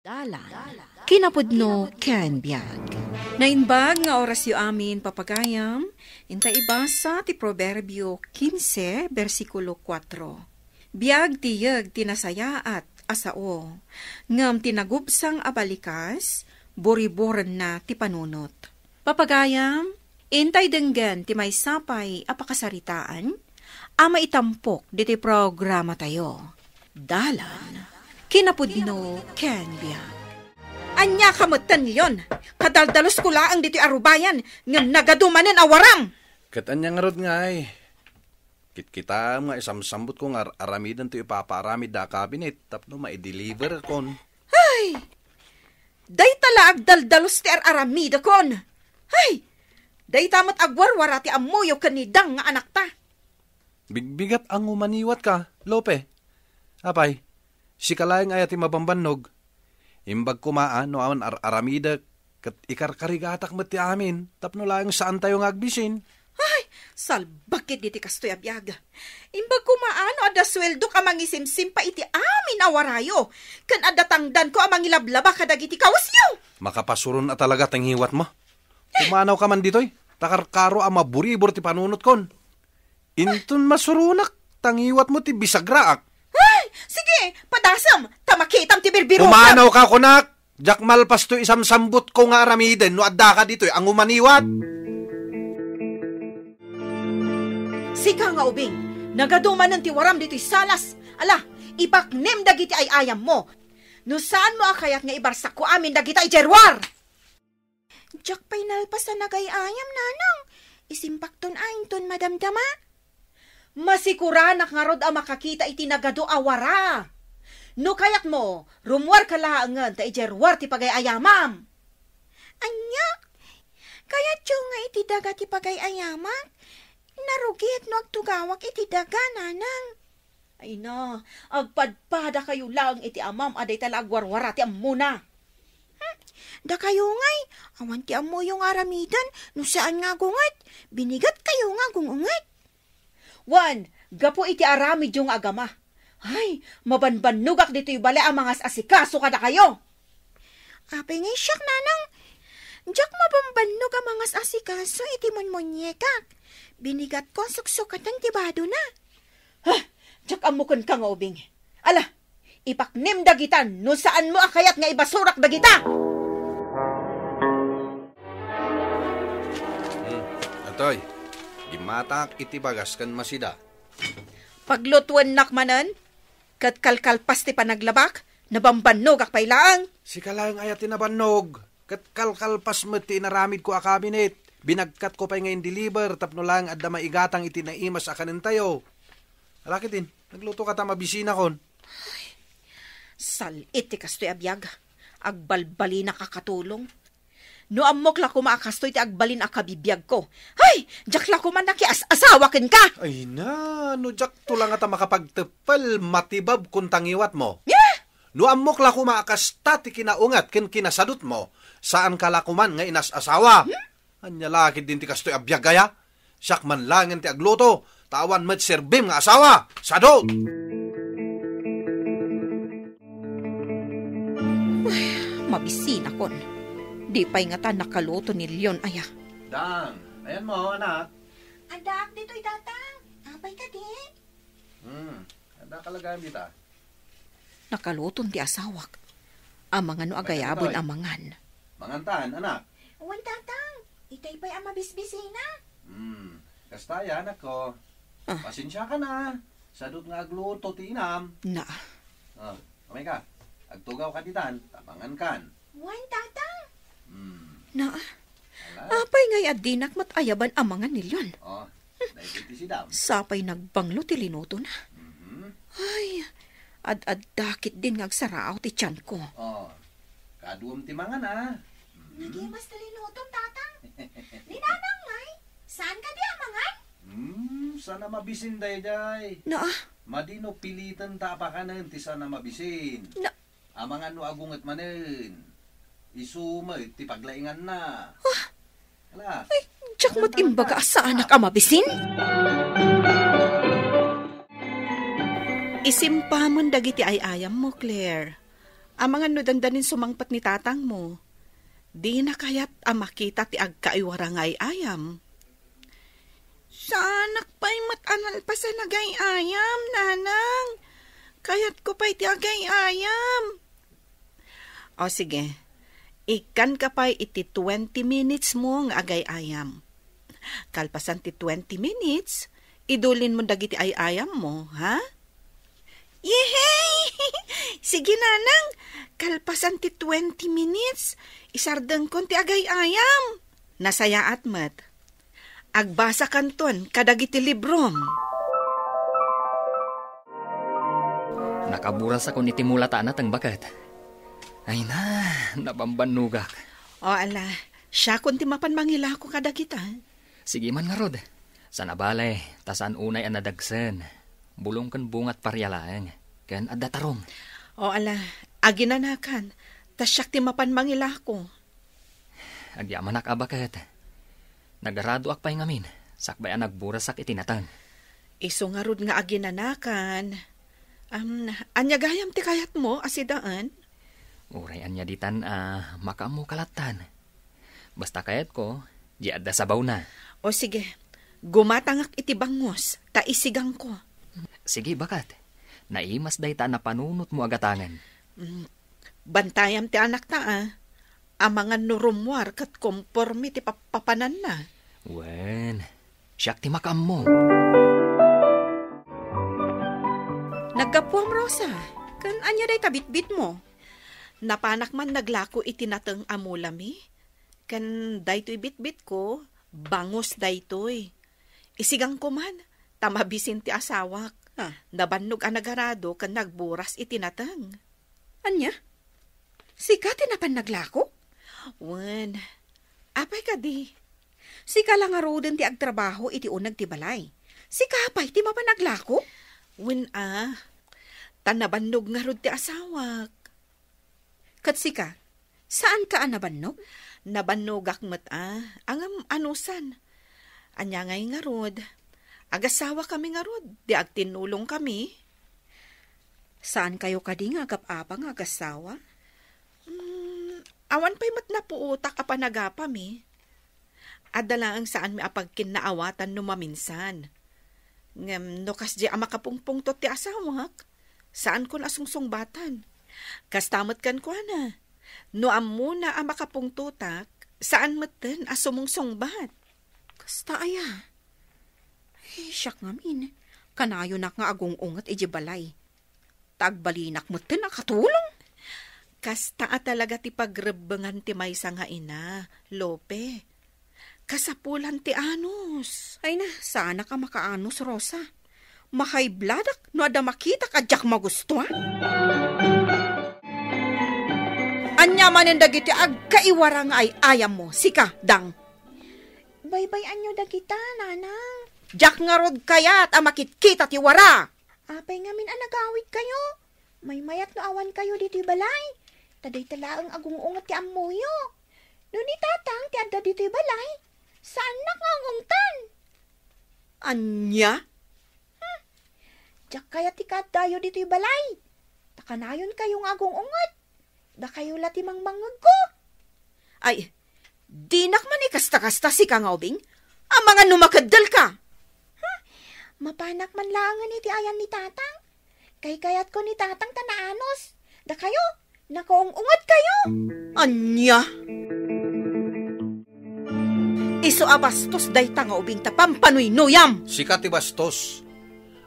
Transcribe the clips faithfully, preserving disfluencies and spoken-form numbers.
Dalan, kinapudno ken biag. Naimbag nga orasyo amin, papagayam, inta ibasa ti Proverbio quince, bersikulo kuatro. Biag ti yeg ti nasayaat a sao, ngem ti nagubsang a balikas, buriburenna ti panunot. Papagayam, intay denggen ti maysa pay a pakasaritaan a maitampok ditoy programatayo. Dalan, kinapudno ken biag. Ania ka metten, Leon? Kadaldalosko laeng ditoy arubayan, ngem nagadu manen a waram. Ket ania ngarud ngay? Kitkitaem nga isamsambutko nga ar-aramiden ti ipapaaramid da a cabinet tapno maideliverakon. Ay! Dayta la agdaldalos ti ar-aramidakon. Ay! Dayta met agwarwara ti ammoyo ken ni Dang nga anakta. Bigbigat a ngumaniwatka, Lope. Apay, sika laeng aya ti mabambannog? Imbag koma a no awan ar-aramidek, ket ikarkarigatak met ti amin, tapno laeng saantayo nga agbisin. Ay, salbag ketdi ti kastoy a biag. Imbag koma a no adda sueldok a mangisimsim pay iti amin a warayo, ken adda tangdanko a mangilablaba kadagiti kawesyo. Makapasuron a talaga ti ngiwatmo. Pumanawka man ditoy, ta karkaro a maburibor ti panunotkon. Inton masuronak, ta ngiwatmo ti bisagraak. Ay, sige, padasem, ta makitam ti birbirokem. Pumanawka kunak, diak malpas toy isamsambutko nga aramiden no addaka ditoy a ngumaniwat. Sika nga ubing, nagadu manen ti waram ditoy salas. Ala, ipaknem dagiti ay-ayammo. No saanmo a kayat nga ibarsakko amin dagita idiay ruar. Diak pay nalpas a nagay-ayam, nanang. Isimpakton a inton madamdama. Masikuranak ngarud a makakita iti nagadu a wara. No kayatmo, rummuarka laengen ta idiay ruar ti pagay-ayamam. Ania? Kayatyo nga iti daga ti pagay-ayamak? Narugit no agtugawak iti daga, nanang. Ay na, agpadpadakayo laeng iti amam a dayta la agwarwara ti ammona. Hmm, dakayo ngay, awan ti ammoyo nga aramiden no saan nga agunget. Binigatkayo nga agungunget. Wen, gapu iti aramidyo nga agama. Ay, mabanbannogak ditoy bale a mangas-asikaso kadakayo. Apay ngay siak, nanang? Diak mabambannog a mangas-asikaso iti munmunyekak. Binigatko a suksukaten ti badona. Ha! Diak ammo kenka nga ubing. Ala, ipaknem dagita no saanmo a kayat nga ibasurak dagita. Hmm, atoy, gimmatak iti bagas ken masida. Paglutuennak manen, ket kalkalpas ti panaglabak, nabambannogak pay laeng. Sika laeng aya ti nabannog, ket kalkalpas met ti inaramidko a kabinet. Binagkatko pay nga indeliver tapno laeng adda maigatang iti naimas a kanentayo. Ala ketdin, naglutoka ta mabisinakon. Sal-it ti kastoy a biag. Agbalbalinak a katulong. No ammok la koma a kastoy ti agbalin a kabibiagko. Ay, diak la koma nakias-asawa kenka. Ay na, no diakto la ngata makapagteppel, matibabkon ta ngiwatmo. Eh? No ammok la koma a kasta ti kinaunget ken kinasadutmo, saanka la koman nga inas-asawa. Hmm? Ania la ketdin ti kastoy a biag aya? Siak man laengen ti agluto, ta awan met serbim nga asawa. Sado! Ay, mabisinakon. Di pay ngata nakaluto ni Leon aya. Dang, ayanmo, anak? Addaak ditoy, Tatang. Apay kadi? Hmm, adda kalagayan dita. Nakaluton ti asawak. Amangan no agayaben a mangan. Mangantan, anak? Wen, Tatang. Itay pay a mabisbisina. Hmm. Kasta aya, anakko. Ah. Pasensiakan a. Sadut nga agluto ti inam. Na. Ah, kamay ka. Agtugawka ditan, ta mangankan. Wen, Tatang. Hmm. Na. Ala. Apay ngay a dinak met ayaban a mangan ni Leon? Oh, daytoy ti sidam. Sapay nagbanglo ti linutona. Mhm. Ay, ad-adda ketdin nga agsaraaw ti tianko. Oh, kaduam ti mangan, a. Mhm. Nagimas ti linutom, Tatang. Ni Nanang ngay, saan kadi a mangan? Hmm, saan a mabisin daydiay? Na, a. Madi no piliten ta a pakanen ti saan a mabisin. Na, Amangan no agunget manen. Isu met ti paglainganna. Ah! Ala. Ay, diak met imbaga a saanak a mabisin. Isimpamen dagiti ay-ayammo, Claire. Amangan no dandanin sumangpet ni tatangmo. Dina kayat a makita ti agkaiwara nga ay-ayam. Saanak pay met a nalpasan agay-ayam, Nanang. Kayatko pay ti agay-ayam. O sige, ikkanka pay iti twenty minutes mo nga agay-ayam. Kalpasan ti twenty minutes, idulinmo dagiti ay-ayammo, ha? Yehey! Sige, Nanang. Kalpasan ti twenty minutes, isardengkon ti agay-ayam. Nasayaat met. Agbasakanton kadagiti librom. Nakaburasakon iti mula ta anateng baket. Ay na, nabambannogak. O ala, siakon ti mapan mangilako kadagita. Sige man ngarud. Sana bale, ta saan unay a nadagsen. Bulong ken bungat paria laeng. Ken adda tarong. O ala, aginanakan, ta siak ti mapan mangilako. Agyamanak a baket. Nagaradoak pay ngamin, sakbay a nagburasak iti nateng. Isu ngarud nga aginanakan. Am, ania gayam ti kayatmo a sidaen? Uray ania ditan a makaammo ka lattan. Basta kayatko, di adda sabawna. O sige, gumatangak iti bangus, ta isigangko. Sige, baket. Naimas dayta a napanunotmo a gatangen. Mm, bantayam ti anakta, a. Amangan no rummuar ket komporme ti pappapananna. Wen, siak ti makaammo. Naggapuam, Rosa. Ken ania dayta bitbitmo? Napanak man naglako iti nateng a mulami. Ken daytoy bitbitko, bangus daytoy. Isigangko man, ta mabisin ti asawak. Ah. Nabannog a nagarado ken nagburas iti nateng. Ania? Sika ti napan naglako? Wen, apay kadi? Sika la ngaruden ti agtrabaho iti uneg ti balay. Sika pay ti mapan naglako? Wen a, ta nabannog ngarud ti asawak. Ket sika, saanka a nabannog? Nabannogak met a, ngem anusan. Ania ngay ngarud? Agasawakami ngarud, di agtinnulongkami. Saankayo kadi nga agap-apa nga agasawa? Mm, awan pay met napuotak a panagapami. Adda laeng saanmi a pagkinnaawatan no maminsan. Ngem no kasdi a makapungpungtot ti asawak, saankon a sungsungbatan. Kasta met kenkuana, no ammona a makapungtotak, saan metten a sumungsungbat. Kasta aya? Ay, siak ngamin, kanayonak nga agung-unget idiay balay. Ta agbalinak metten a katulong. Kasta a talaga ti pagrebbengan ti maysa nga ina, Lope. Kasapulan ti anus. Ay na, saanak a makaanus, Rosa. Mahayblad-ak no adda makitak a diak magusto, a? Ania manen dagiti agkaiwara nga ay-ayammo, sika, Dang? Baybay-anyo dagita, Nanang. Diak ngarud kayat a makitkita ti wara. Apay ngamin a nagawidkayo? Maymayat no awankayo ditoy balay. Ta dayta laeng agung-unget ti ammoyo. No ni Tatang ti adda ditoy balay, saannak nga ung-ungtan. Ania? Hmm. Diak kayat ti kaaddayo ditoy balay. Ta kanayonkayo nga agung-unget. Dakayo la ti mangmangngegko. Ay, dinak man ikasta-kasta, sika nga ubing. Amangan no makeddel ka. Ha? Mapanak man laengen iti ayan ni Tatang. Kaykayatko ni Tatang ta naanus. Dakayo, nakaung-unget kayo. Ania? Isu a bastos dayta nga ubing ta pampanuynuyam. Sika ti bastos.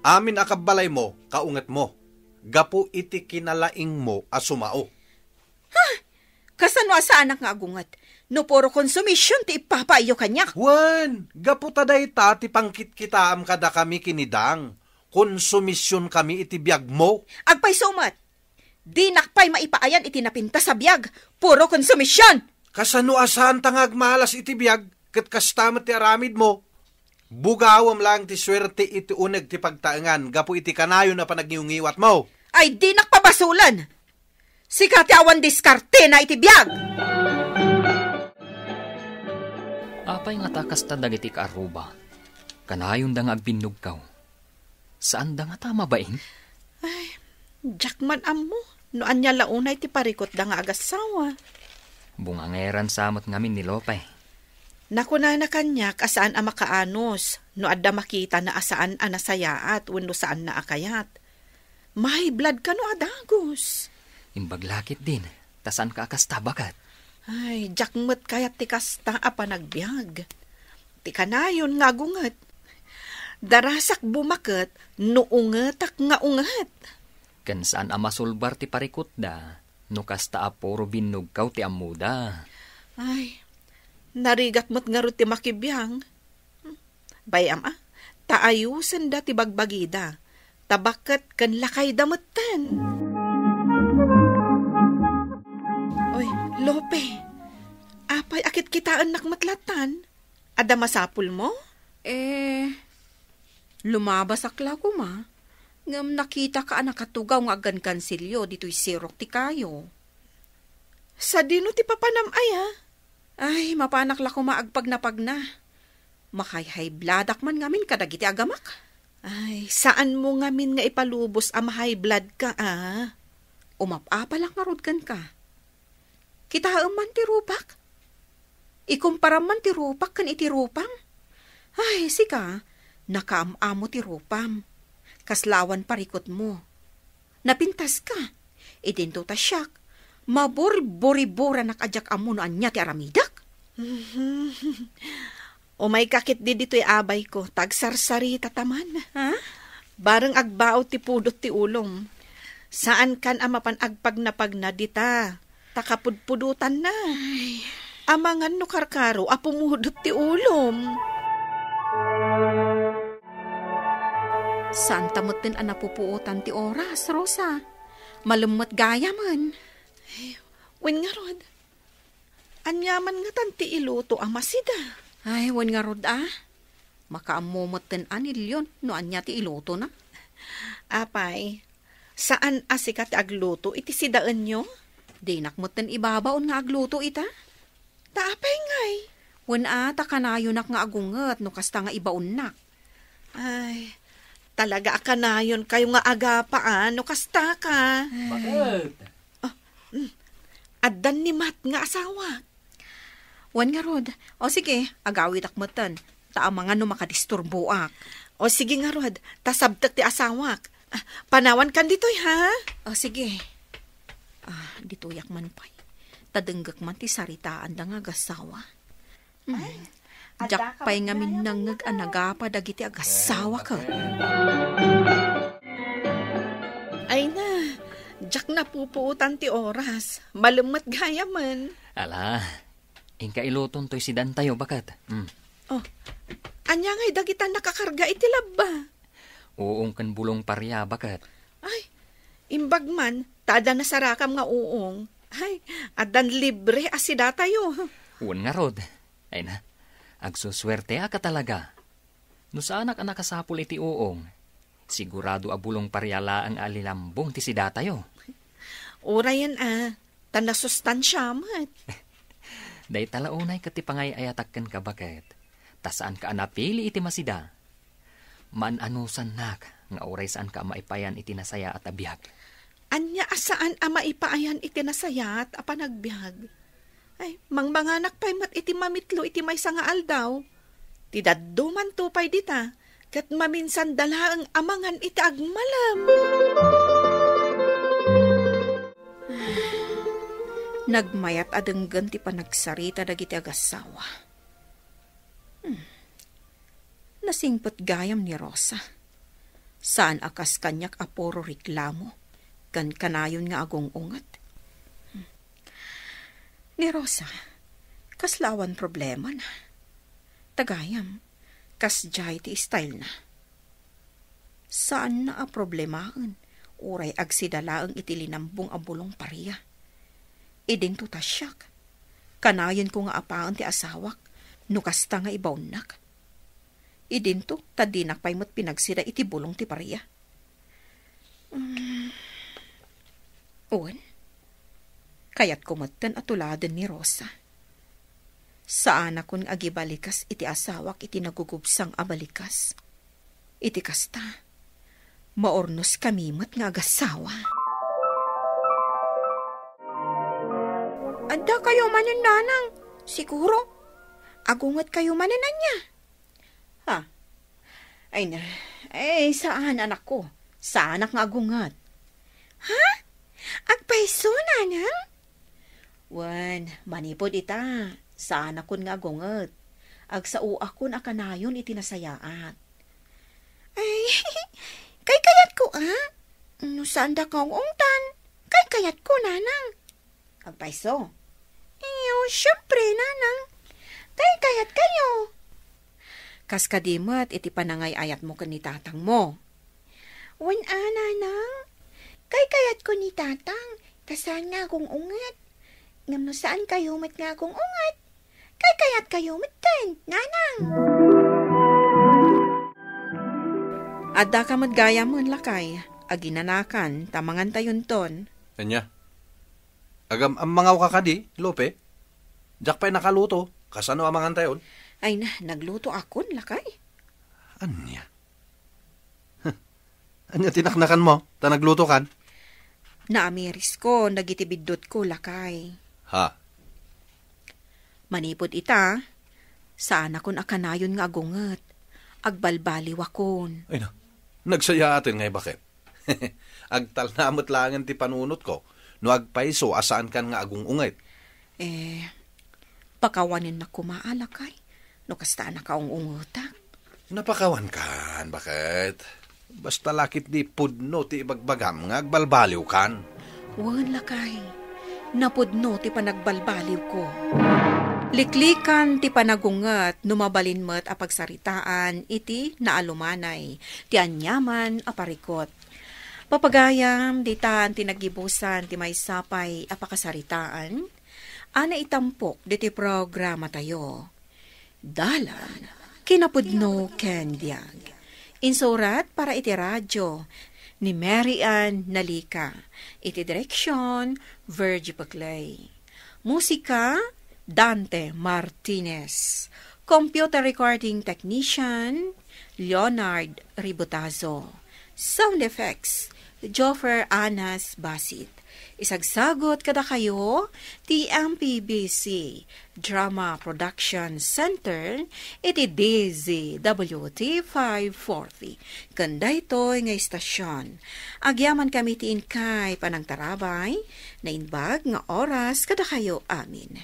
Amin a kabbalaymo, kaungetmo. Gapu iti kinalaingmo a sumao. Ha? Kasano a saanak nga agunget no puro konsumision ti ipapaayyo kaniak? Wen, gapu ta dayta ti pangkitkitaam kadakami ken ni Dang. Konsumisionkami iti biagmo. Agpayso met, dinak pay maipaayan iti napintas a biag. Puro konsumision. Kasano a saanta nga agmalas iti biag ket kasta met ti aramidmo? Bugawem laeng ti suerte iti uneg ti pagtaengan gapu iti kanayon a panagngiwngiwatmo. Ay, dinak pabasolen! Sika ti awan diskartena iti biag! Apay ngata kasta dagiti kaarruba? Kanayonda nga agbinnugkaw. Saanda ngata a mabain? Ay, diak man ammo. no ania la unay ti parikutda nga agassawa. Bungangayran sa met ngamin ni Lope. Nakunana kaniak a saan a makaanus no adda makitana a saan a nasayaat wenno saanna a kayat. Mahiblad kano a dagus. Imbag la ketdin, ta saanka a kasta, baket. Ay, diak met kayat ti kasta a panagbiag. Ti kanayon nga agunget. Darasak bumaket no ungetak nga unget. Ken saan a masulbar ti parikutda no kasta a puro binnugkaw ti ammoda. Ay, narigat met ngarud ti makibiang. Bay-am a, ta ayusenda ti bagbagida, ta baket ken lakayda metten. Oy, Lope, apay a kitkitaennak met lattan? Adda masapulmo? Eh, lumabasak la koma, ngem nakitaka a nakatugaw nga aggankansilyo ditoy sirok ti kayo. Sadino ti papanam aya? Ay, mapanak la koma agpagnapagna. Makayhaybladak man ngamin kadagiti agamak. Ay, saanmo ngamin nga ipalubos a mahayblad ka, a? Umap-apalak ngarud kenka. Kitaem man ti rupak? Ikumparam man ti rupak ken iti rupam? Ay, sika, nakaam-amo ti rupam. Kasla awan parikutmo. Napintaska. Idinto ta siak, maburburiburanak a diak ammo no ania ti aramidek. Umayka ketdi ditoy abayko, ta agsarsarita ta man. Ha? Bareng agbaud ti pudot ti ulom. Saankan a mapan agpagnapagna dita, ta kapudpudotanna. Ay. Amangan no karkaro a pumudot ti ulom. Saanta metten a napupuotan ti oras, Rosa. Malem met gayamen. Ay, wen ngarud. Ania man ngatan ti iluto a masida? Ay, wen ngarud a. Makaammo metten a ni Leon no ania ti ilutona. Apay, saan a sika ti agluto iti sidaenyo? Dinak metten ibabaon nga agluto ita. Ta apay ngay? Wen a, ta kanayonak nga agunget no kasta nga ibaonnak. Ay, talaga a kanayonkayo nga agapa, a, no kasta ka. Baket? Ah, mm. Addan ni Mat nga asawa. Wen ngarud. O sige, agawidak metten. Ta amangan no makadisturboak. O sige ngarud, ta sabtek ti asawak. Ah, panawankan ditoy, ha? O sige. Ah, ditoyak man pay. Ta denggek man ti saritaanda nga agassawa. Hmm. Ay, diak pay ngamin nangngeg a nagapa dagiti agassawa ket. Ay na, diak napupuotan ti oras. Malem met gayamen. Ala, inka iluton toy sidaentayo, baket. Hmm. Oh, ania ngay dagita nakakarga iti labba? Uong ken bulong paria, baket. Ay, imbag man, ta adda nasarakam nga uong. Ay, addan libre a sidatayo. Wen ngarud. Ay na, agsusuerteak a talaga. No saanak a nakasapul iti uong, sigurado a bulong paria laeng a linambong ti sidatayo. Urayen a, ta nasustansia met. Dayta la unay ket ti pangay-ayatak kenka, baket. Ta saanka a napili iti masida. Maan-anusannak nga uray saanka a maipayan iti nasayaat a biag. Ania a saan a maipayan iti nasayaat a panagbiag? Ay, mangmanganak pay met iti mamitlo iti maysa nga aldaw. Ti daddumanto pay dita, ket maminsanda laeng a mangan iti agmalem. Nagmayat a denggen ti panagsarita dagiti agassawa. Hmm. Nasingpet gayam ni Rosa. Saan a kas kaniak a puro reklamo, ken kanayon nga agung-unget. Hmm. Ni Rosa, kasla awan problemana. Ta gayam, kasdiay ti style na. Saanna a problemaen, uray agsida laeng iti linambong a bulong paria. Idinto ta siak, kanayonko nga apaen ti asawak, no kasta nga ibaonnak. Idinto ta dinak pay met pinagsida iti bulong ti paria. Mm. Wen, kayatko metten a tuladen ni Rosa. Saanakon nga agibalikas iti asawak iti nagugubsang a balikas. Iti kasta, maurnoskami met nga agassawa. Adda kayo manen, nanang. Siguro, agunget kayo manen ania? Ha? Ay na, ay, saan, anakko. Saanak nga agunget. Ha? Agpayso, nanang? Wen, manipud ita, saanakon nga agunget. Agsaoakon a kanayon iti nasayaat. Ay, kaykayatko, a? No saanda kaung-ungtan, kaykayatko, nanang. Agpayso. Iyo, siempre, nanang. Kaykayat kayo. Kas kadi met iti panangay-ayatmo ken ni tatangmo. Wen a, nanang. Kaykayatko ni tatang, ta saan nga agung-unget. Ngem no saan kayo met nga agung-unget, kaykayat kayo met ken, nanang. Addaka met gayam, lakay, aginanakan, ta mangantayonton. Ania? Agam-ammangawka kadi, Lope? Diak pay nakaluto. Kasano a mangantayon? Ay na, naglutoakon, lakay. Ania? Huh. Ania ti naknakanmo? Ta naglutokan? Naamiriskon dagiti biddutko, lakay. Ha? Manipud ita, saanakon a kanayon nga agunget. Agbalbaliwakon. Ay na, nagsayaaten nga ibaket. Agtalna met laengen ti panunotko no agpayso a saankan nga agung-unget. Eh, pakawanennak koma, lakay, no kasta a nakaung-ungetak. Napakawankan, baket? Basta la ketdi pudno ti ibagbagam nga agbalbaliwkan. Wen, lakay, napudno ti panagbalbaliwko. Liklikan ti panagunget no mabalin met a pagsaritaan iti naalumanay ti aniaman a parikut. Papagayam, ditan ti naggibusan ti maysa pay a pakasaritaan a naitampok ditoy programatayo. Dalan, kinapudno ken biag. Insurat para iti radio ni Mary Ann Nalica. Iti direksyon, Virgie Paclay. Musika, Dante Martinez. Computer recording technician, Leonard Ributazo. Sound effects, Joffer Anas Basit. Isagsagut kadakayo ti M P B C Drama Production Center iti D Z W T five forty. Ken daytoy nga istasyon, agyamankami ti inkay panangtarabay, naimbag nga oras kadakayo amin.